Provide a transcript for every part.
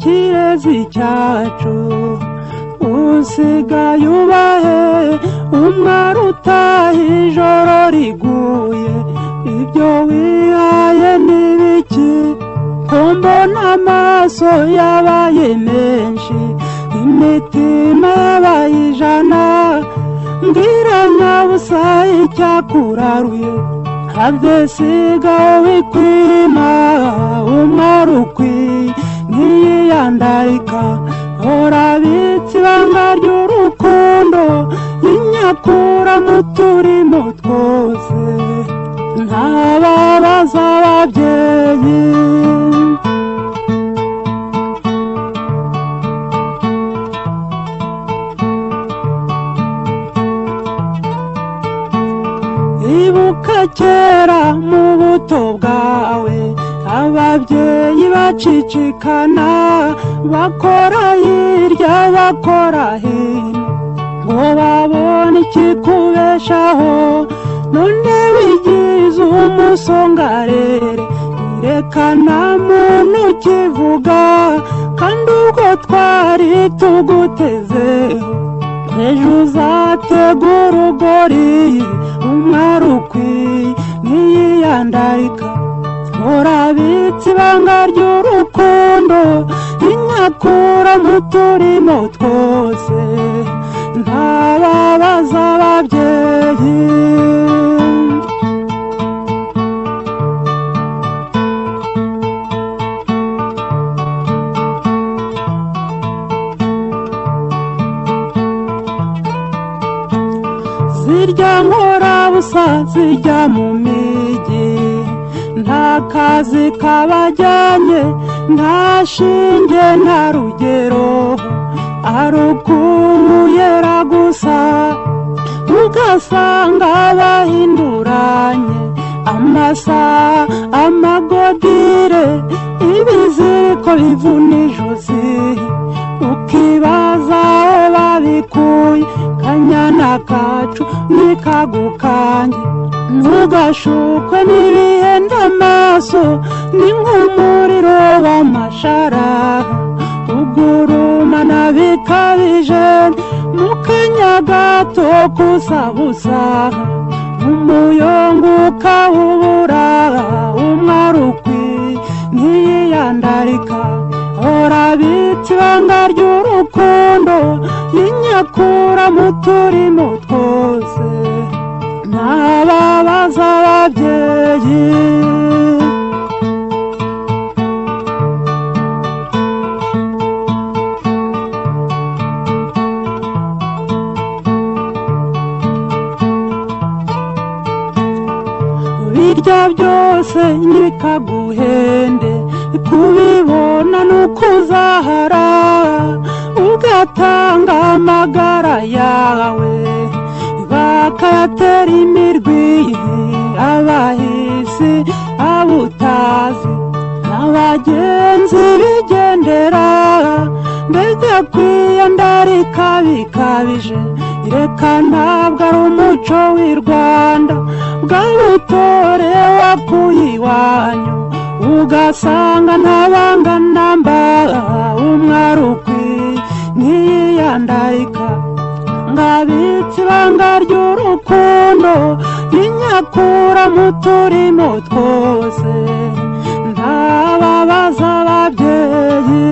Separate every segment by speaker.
Speaker 1: Kirezi cyacu usigaye ubahe umwari utaha ijoro riguye ibyo wihaye n'ibiki ko mbona amaso yabaye menshi imitima yabaye ijana mbwira nyabusa icyakuraruye have sigaho wikwima umwari ukwiye ntiyiyandarika urabitse ibanga ry'urukundo inyakura mu turimo twose ntababaza ababyeyi. Ibuka kera mu buto bwawe ababyeyi bacicikana bakora hirya bakora hino ngo babone ikikubeshaho none wigize umusongarere reka nta muntu ukivuga kandi ubwo twari tugutezeho ejo uzatega urugori umwari ukwiye ntiyiyandarika urabitse ibanga ry'urukundo inyakura mu turimo twose ntababaza ababyeyi. Zirya nkorabusa zijya mu migi nta kazi kabajyanye nta shinge nta rugero ari ukumuyera gusa ugasanga bahinduranye amasaha amagodire ibiziriko bivuna ijosi ukibaza aho babikuye kanyana kacu nikagukange ntugashukwe n'ibihenda amaso ni nk'umuriro w'amashara ugurumana bikabije mu kanya gato kusabusa umuyongo ukawubura umwari ukwiye ntiyiyandarika urabitse ibanga ry'urukundo inyakura mu turimo twose ntababaza ababyeyi. Birya byose ntibikaguhende kubibona nukuzahara ugatanga amagara yawe bakayatera imirwi abahisi abutazi abagenzi bigendera mbega kwiyandarika bikabije reka ntabwo ari umuco w'i Rwanda bw'ubutore wakuye iwanyu ugasanga ntabanga namba umwari ukwiye ntiyiyandarika ngabitse ibanga ry'urukundo inyakura mu turimo twose ntababaza ababyeyi.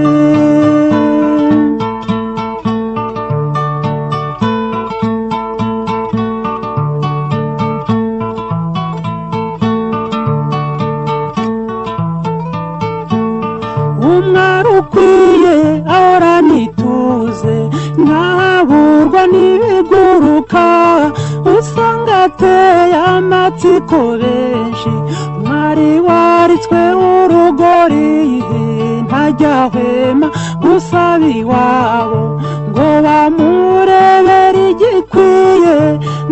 Speaker 1: Umwari ukwiye ahorana ituze ntaburwa n'ibiguruka usanga ateye amatsiko benshi umwari waritswe urugori ntajya ahwema gusaba iwabo ngo bamurebere igikwiye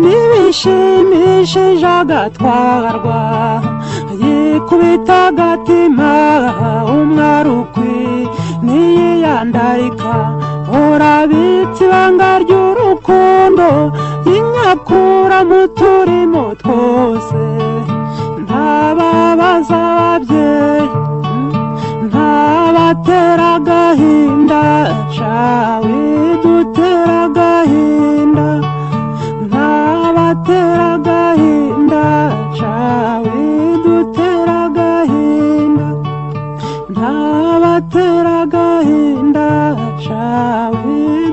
Speaker 1: n'ibishimishije agatwarwa yikubita agatima umwari ukwiye ntiyiyandarika urabitse ibanga ry'urukundo inyakura mu turimo twose ntababaza ababyeyi ntabatera agahinda. Abatera agahinda cawe.